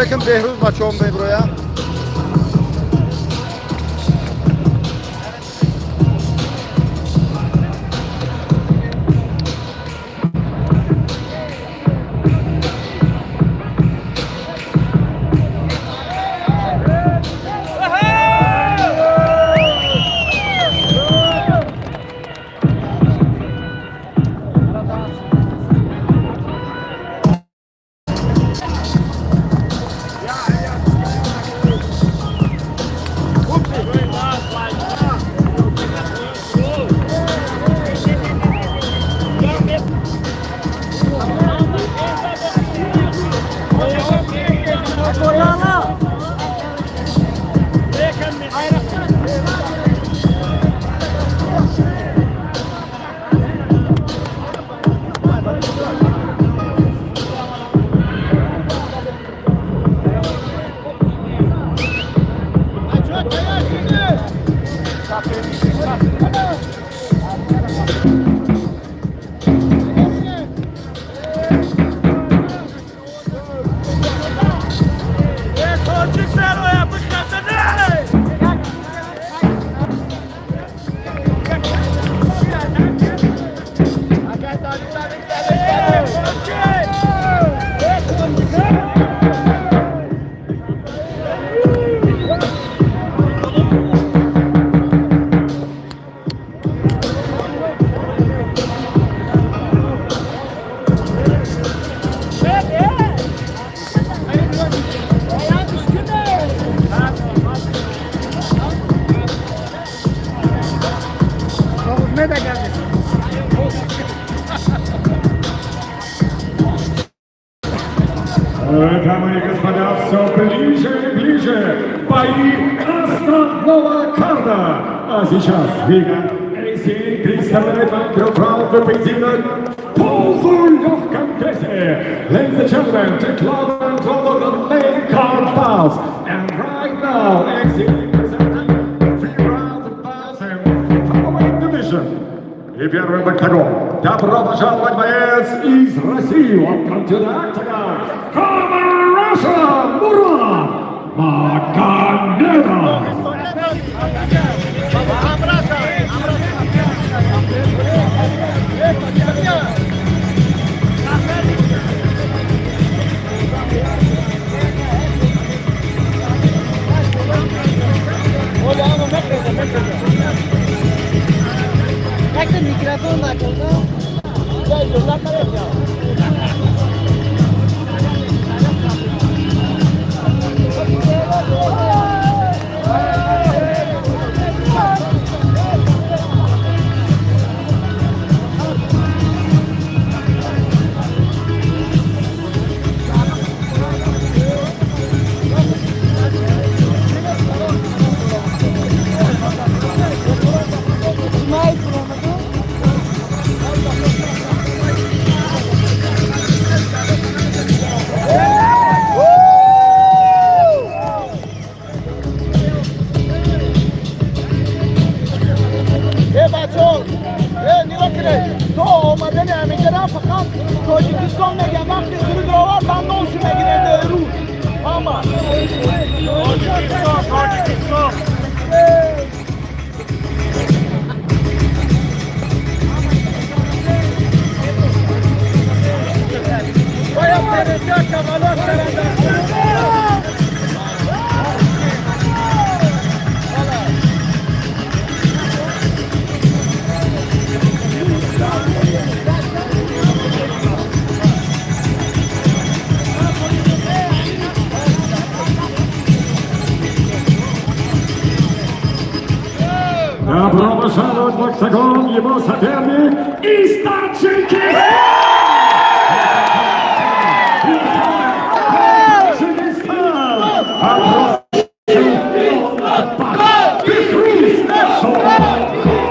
Алейкум, Беҳрӯз, бачаҳом меброянд. Дамы и господа, все ближе и ближе бои основного карда. А сейчас Лига ACA представляет вам трехраундовый поединок в полулегком весе. Ladies and gentlemen, take love and follow the main card bouts. And right now, ACA presenting three rounds of bouts in featherweight division. И первым в октагон. Добро пожаловать, боец из России. Welcome to the octagon. From Russia, Мурат Магомедов. Якта микрофон накарда. Э, бачаҳо, э, нигоҳ кунед, то омадани ҳаминҷара фақат Тоҷикистон мегам, вақте суруд овард, бандоншу мегирем рӯз ҳама. Тоҷикистон, Тоҷикистон. Бояд переся кавало саранда. Добро пожаловать в октагон, его соперник из Таджикистана! Таджикистан! Бехруз Собонқулов!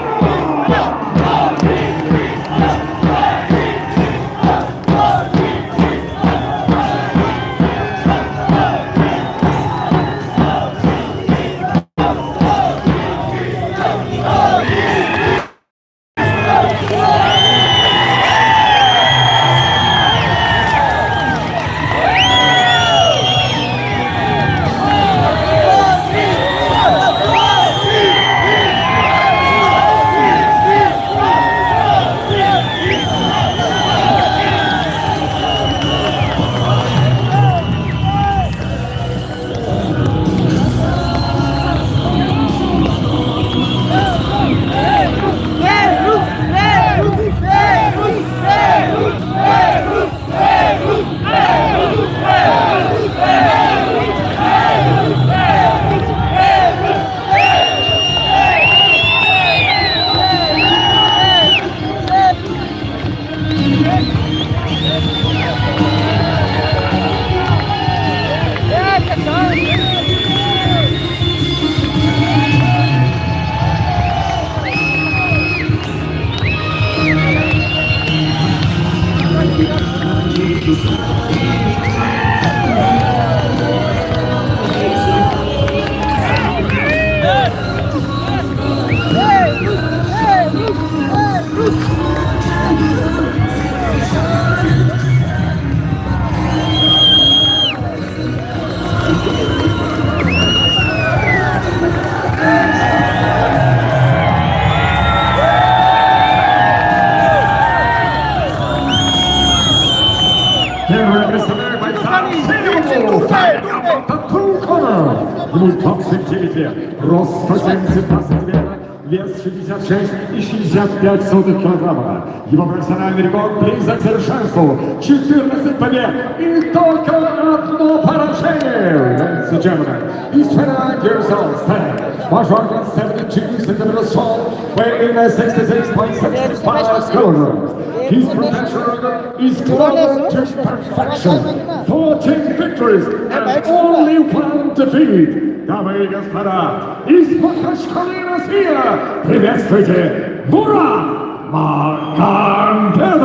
Ему 29 лет, рост 172 сантиметра, вес 66,65 килограмма. Его профессиональный рекорд близок к совершенству. 14 побед и только одно поражение. Ladies and gentlemen, he's 29 years old, standing 172 centimeters tall, weighing in at 66.65 kilograms. His professional record is close to perfection. 14 victories and only one defeat. Дамы и господа, из Махачкалы, Россия, приветствуйте Мурат Магомедов!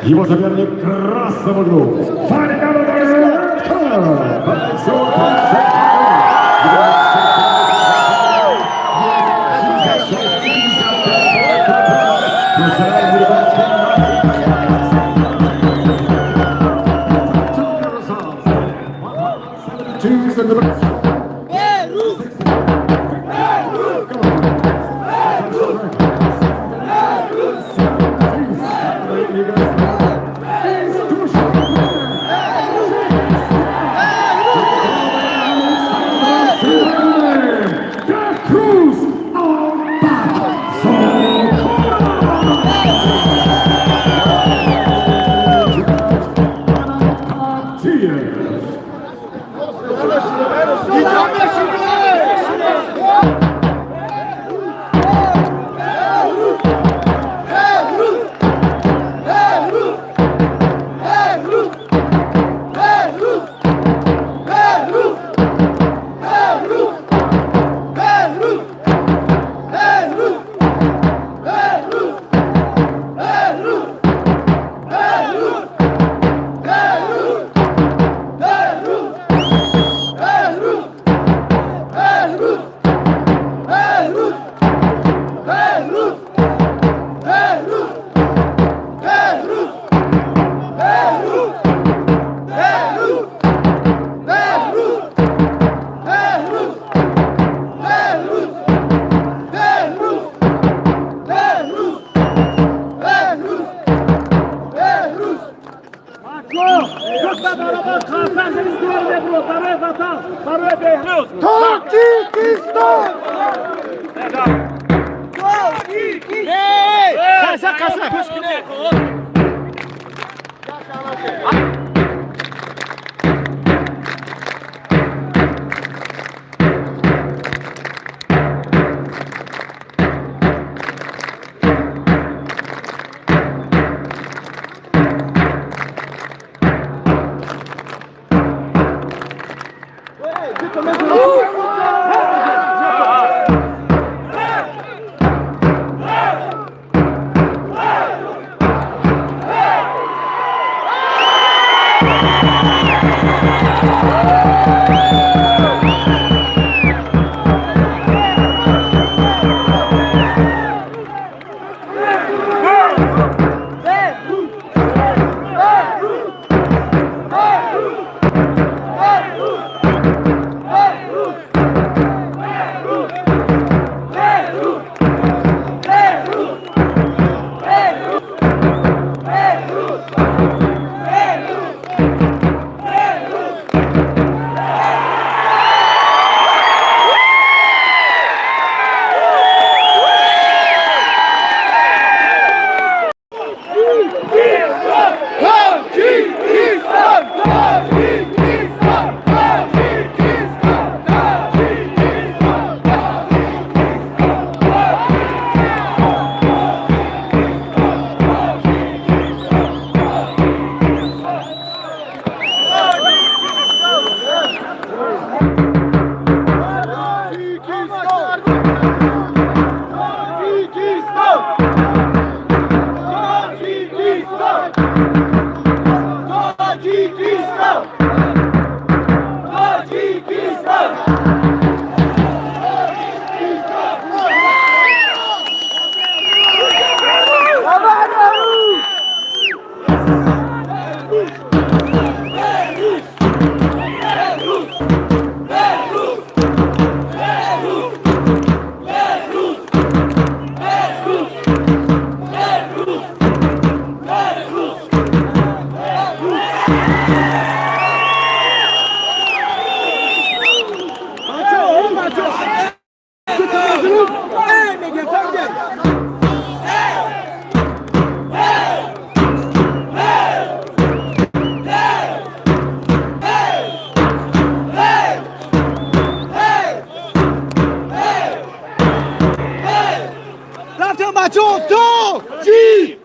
Его соперник в красном углу. Fighting out of the red corner. Бойцов. Беруз! Cruz Тоҷикистон! Қаса, қаса, пӯш. Тоҷикистон! Тоҷикистон! бачаҳо, Тоҷикистон,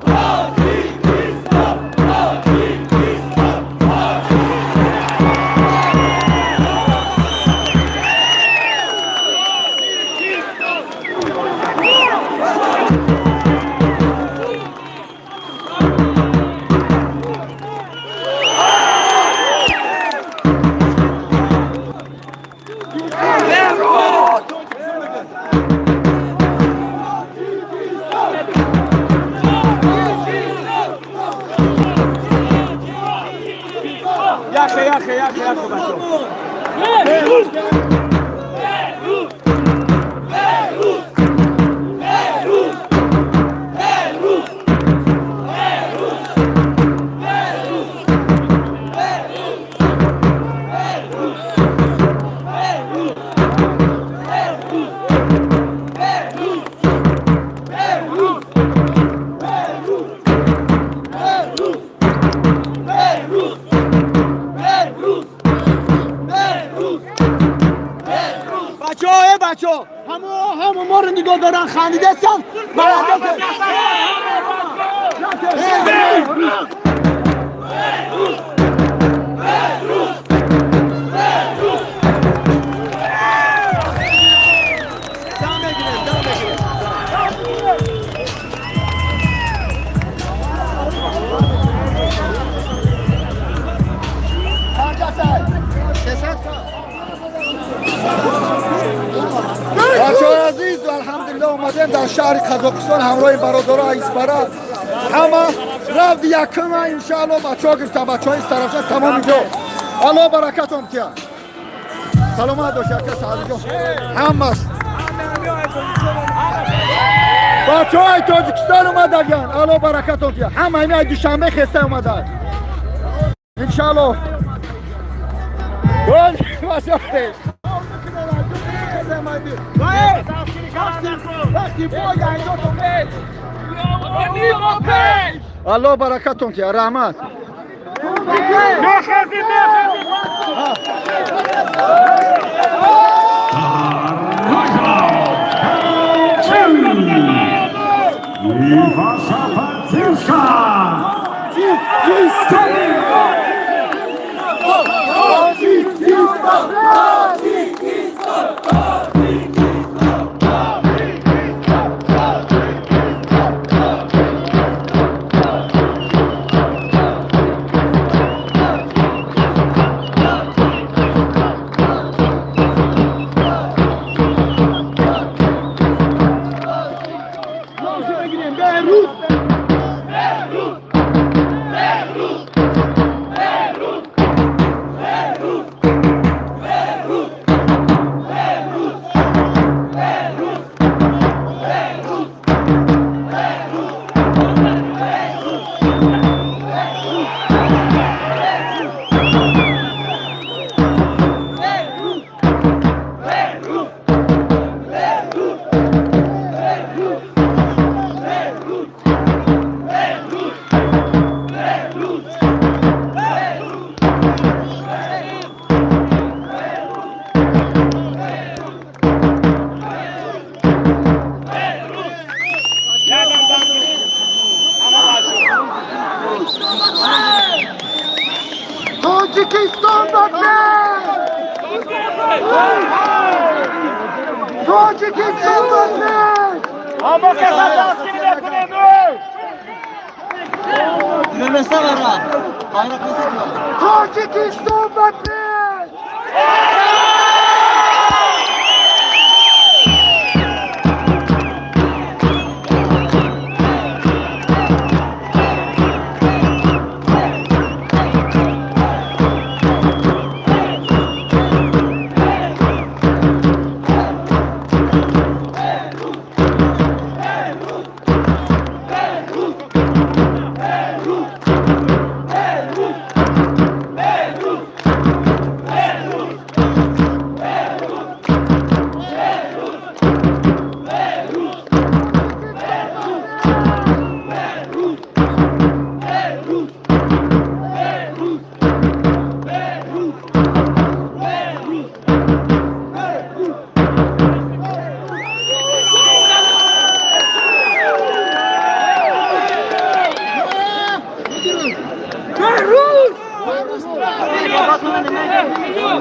Тоҷикистон, Тоҷикистон, Тоҷикистон. Яхе, яхе, яхе, яхе, бачаҳо. Бачаҳо, э бачаҳо, ҳамо ҳамо моро нигоҳ доран, хандидастан. Молодец. Дам мегирем, дам мегирем. Бачаҳои азиз, алҳамдулилла, омадем дар шаҳри Қазоқистон ҳамроҳи бародаро Исбара. Ҳама равди якума, иншаалло, бачаҳо гирифтан, бачаҳои Истаравшан, тамоми ҷо. Алло баракатон тия. Саломат бош, ака Саъдиҷон. Ҳамаш. Бачаҳои Тоҷикистон омадаган. Алло баракатон тия. Ҳама ҳами ай Душанбе хеста омаданд. Иншаалло. Боз бачаҳо. Вақти бой айдотон. Алло баракатон тия. Раҳмат. Мехезим, мехезим! Knockout! И ваша поддержка! Тоҷикистон! Тоҷикистон! Мегирем, Беҳрӯз. Тоҷикистон ба пеш! Тоҷикистон ба пеш! Аммо каса дастгирӣ мекунем! Nefese var ha. Bayrak nasıl diyor? Тоҷикистон ба пеш!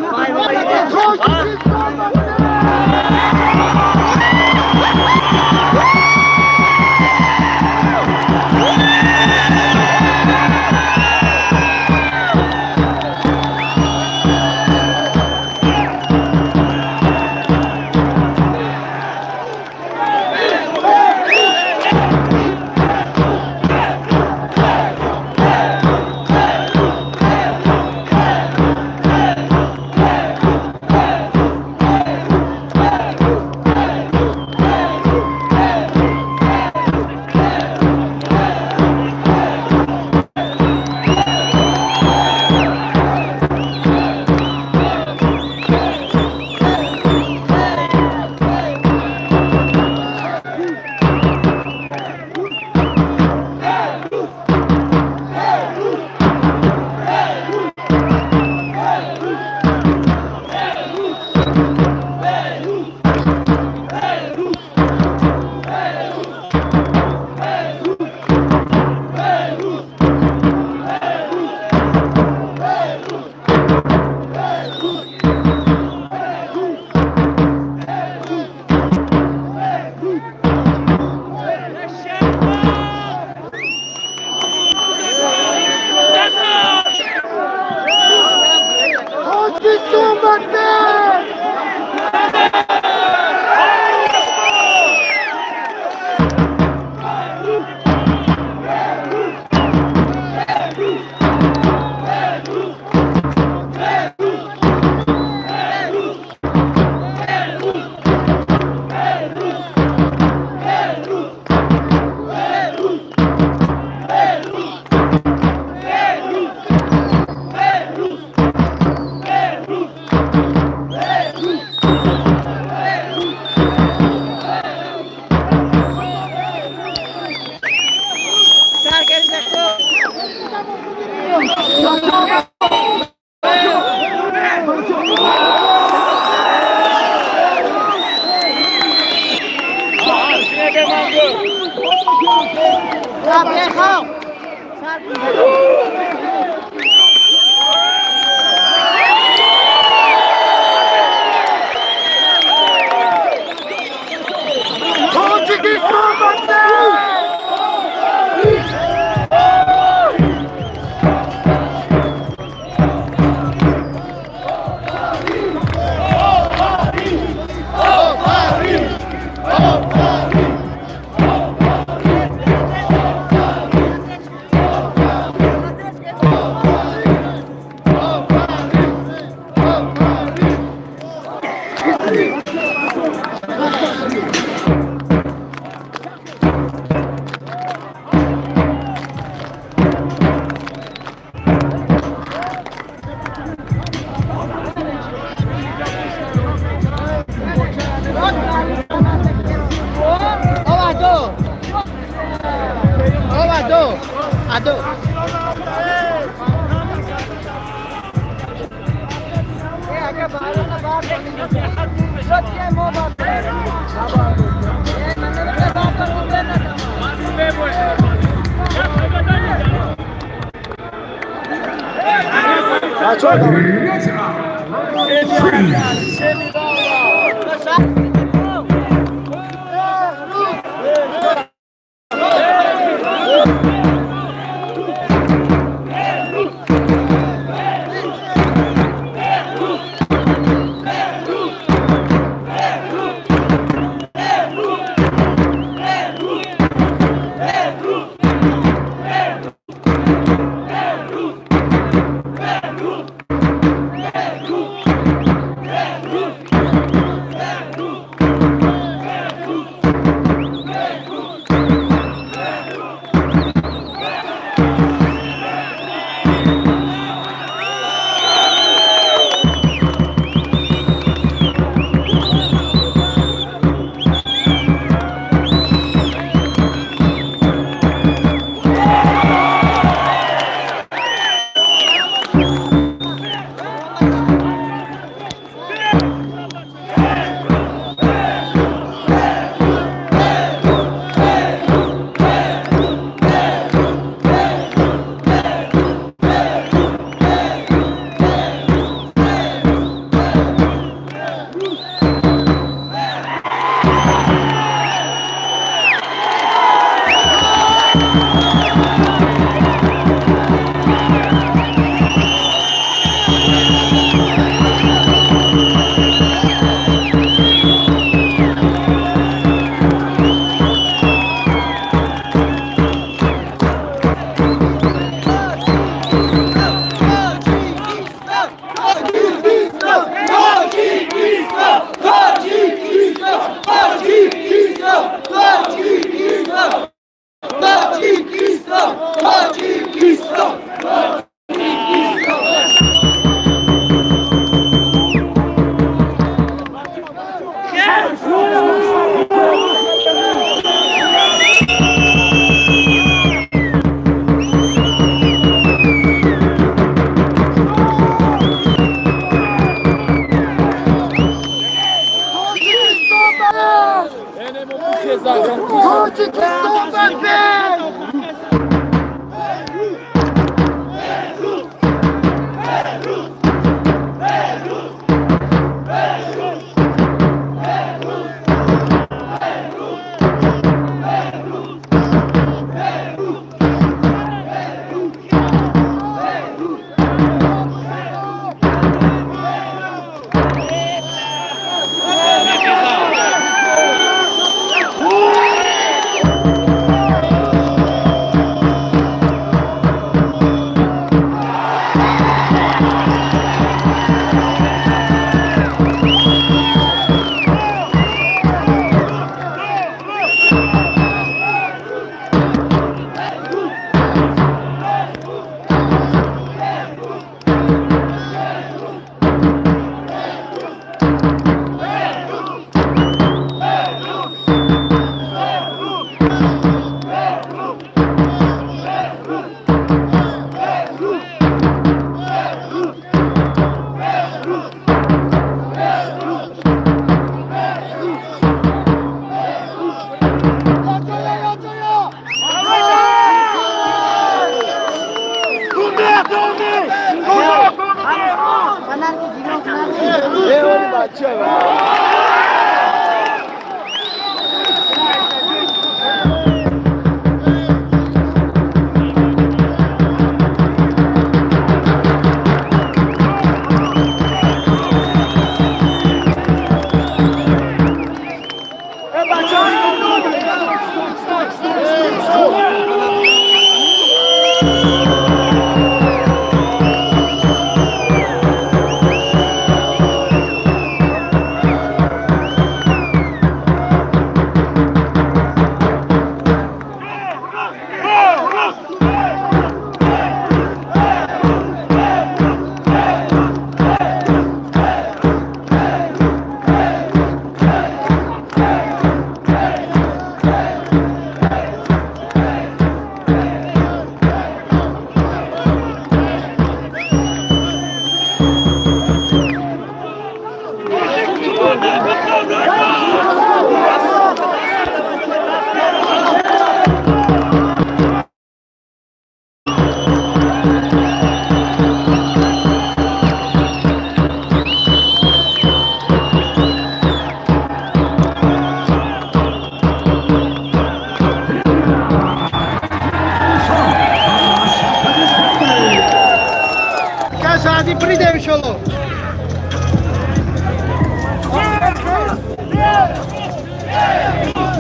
Hey!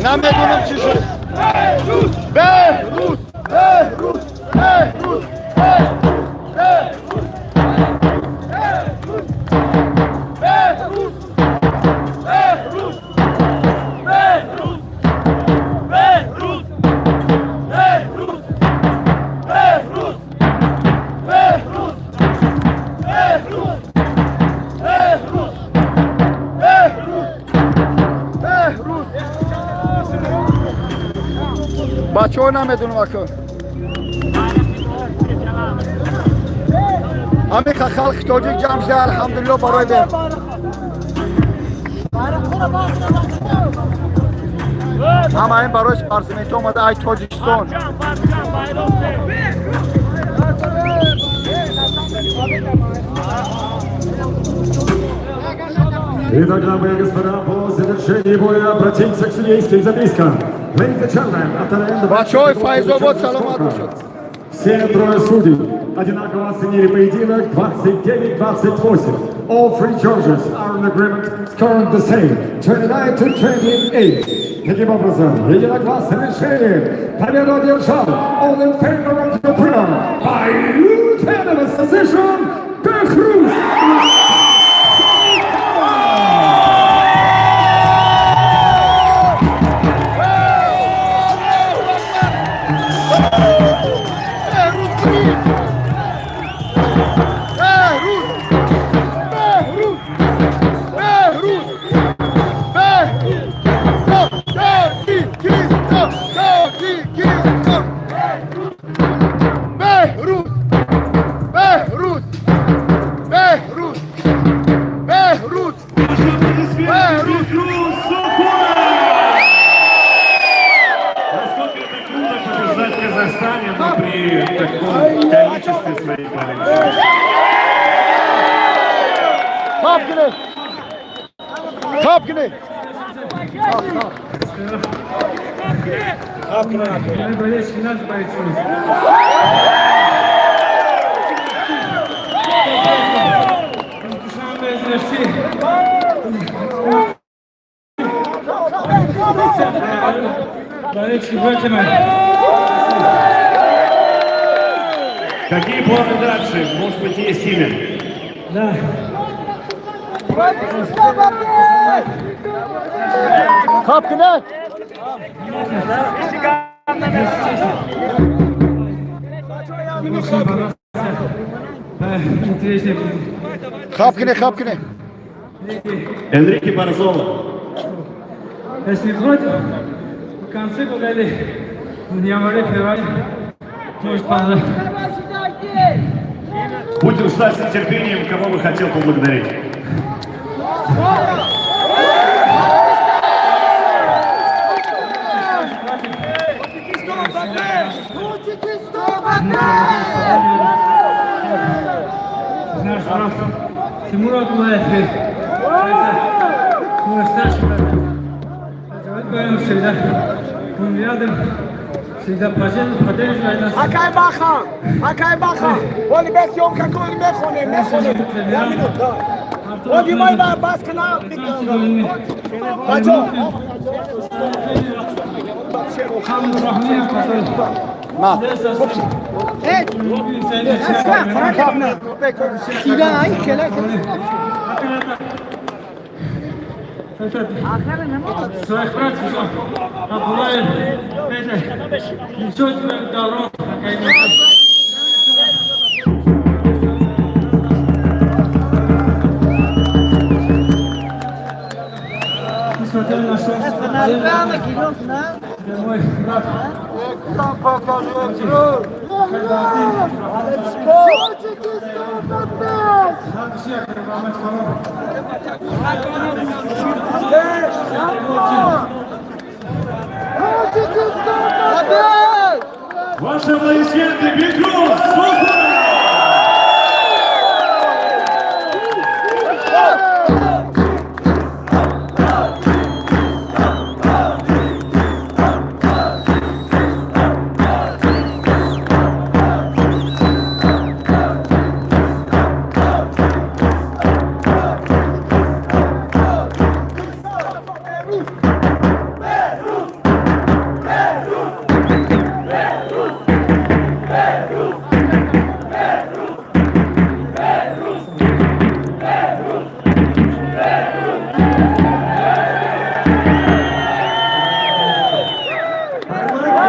Намедонам чӣ шуд. Беҳрӯз, Беҳрӯз, Беҳрӯз, Беҳрӯз, Беҳрӯз, Беҳрӯз, Беҳрӯз, Беҳрӯз, Беҳрӯз, Беҳрӯз, Беҳрӯз, Беҳрӯз, Беҳрӯз, Беҳрӯз, Беҳрӯз. Бачаҳо, намедонам, ака, ҳамиқа халқи тоҷик ҷамъ шуда, алҳамдулилло, барои бе ҳама ин барои спортсменҳо омада ай Тоҷикистон. Итак, дамы и господа, по завершении боя обратимся к судейским запискам. Ladies and gentlemen, after the end of Бачаҳои Файзобод, саломат бошед. Все трое судей одинаково оценили поединок 29-28. All three judges are in agreement, scoring the same, 29-28. Таким образом, единогласным решением победу одержал all in favor of the winner by unanimous decision, Бехруз. Беҳрӯз бурид! Беҳрӯз! Беҳрӯз! Беҳрӯз! Беҳрӯз! Тоҷикистон! Тоҷикистон! Беҳрӯз! Беҳрӯз! Беҳрӯз! Беҳрӯз! Беҳрӯз! Насколько это круто побеждать в Казахстане, но при таком количестве своих болельщиков. Хоб кунед! Хоб кунед! Болельщики наши бойцы. Душанбе из России. Болельщики, братья мои. Какие планы дальше? Может быть, есть имя? Да. Хоб кунед! Если честно, очень бороться. Интереснее будет. Хоб кунед, хоб кунед! Энрике Барзола. Если против, в конце года или в январе, феврале, может, понравится. Будем ждать с нетерпением, кого бы хотел поблагодарить. Наш брат Тимур Абдулаев, это мой старший брат. Давай всегда, он рядом, всегда поддерживает нас. Акай Бахан, акай Бахан. Оли бес съемка кунем, мехонем, мехонем. Як минут. Оли май ба бас кана. Бачо. Хамид Рахмиев, который На. здесь Эй, Хоб Это своих братьев Абдулаев, это ничего тебе добро, такая. Несмотря на что, это мой брат. Всех, Мамед Ханов. Ваши аплодисменты, Бехруз Сухов!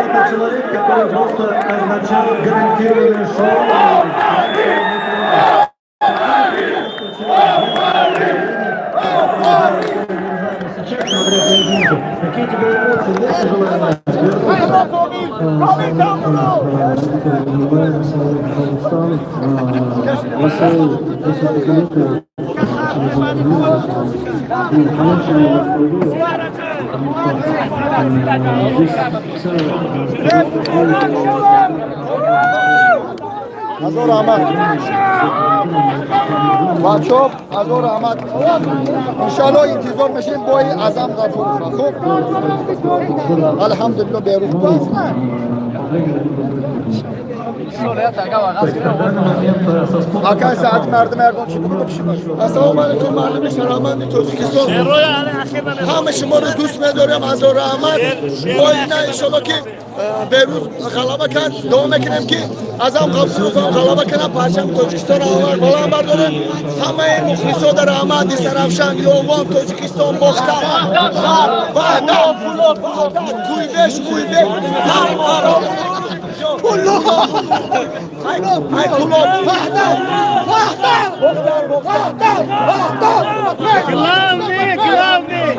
Это человек, который просто означал гарантированное шоу. Сейчас, смотря поединки, какие тебе эмоции есть желание Казахстан, Россия, 10 лет, ну, конечно, потому что здесь вся Ҳазор раҳмат, бачо, ҳазор раҳмат. Иншалло, интизор мешем бои Азам Ғафуров. Хуб, алҳамдулилло, Беруз. Акай Саъд, мардум ягон чӣ бигӯ. Ассалому алайкум, мардуми шарафманди Тоҷикистон, ҳама шуморо дӯст медорем. Ҳазор раҳмат. Боина, иншолло, ки Берӯз ғалаба кард. Дуо мекунем, ки Азам Ғафуровам ғалаба кунад, парчами Тоҷикистонро аввал баланд бардорем. Ҳамаи мухлисода раҳмат. Истаравшан, Ёвон, Тоҷикистон, Бохтар, Ғарб, Ваҳдат, Ваҳдат, Куйбеш, Уйбек, Пуло, Кулоб, Ваҳдат, Ваҳдат, Ваҳдат, Ваҳдат. Главный, главный,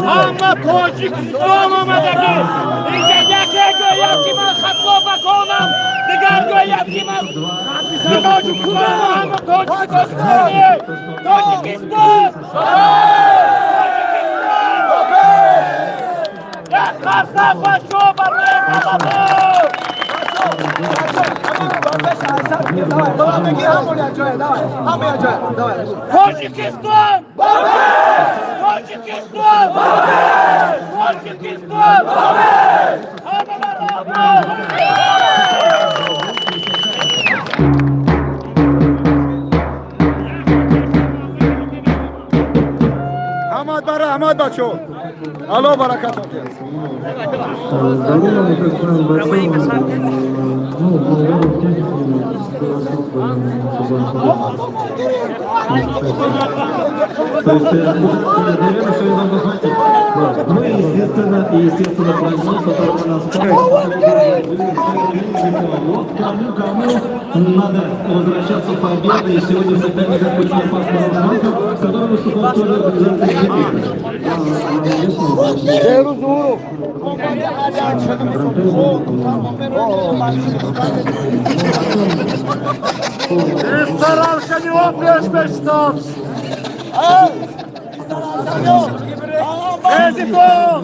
ҳама Тоҷикистон омадагӣ. Инҷа яке гӯяд, ки ман хато баконам, дигар гӯяд, ки ман Тоҷикистон, ҳама Тоҷикистон, Тоҷикистон, Тоҷикистон. Як қарсак, бачо, барои ғалаба. Давай, давай, беги, ҳамон як ҷоя, давай, ҳама як ҷоя, давай. Тоҷикистон! Тоҷикистон! Тоҷикистон! Ҳама баробар! Ҳамат ба раҳмат, бачо, Алло баракатон диҳад. Довольно, как знаем, бойцом, ну, наверное, в технике было особо. То есть, наверное, все должно хватить. Да. Ну и, естественно, прогноз, который у нас. Вот кому, кому надо возвращаться победой. И сегодня в соперниках очень опасного Рушманов, который выступал тоже в организации. Берӯз Зуҳуров. Истаравшани пеш бештод! Эзитон!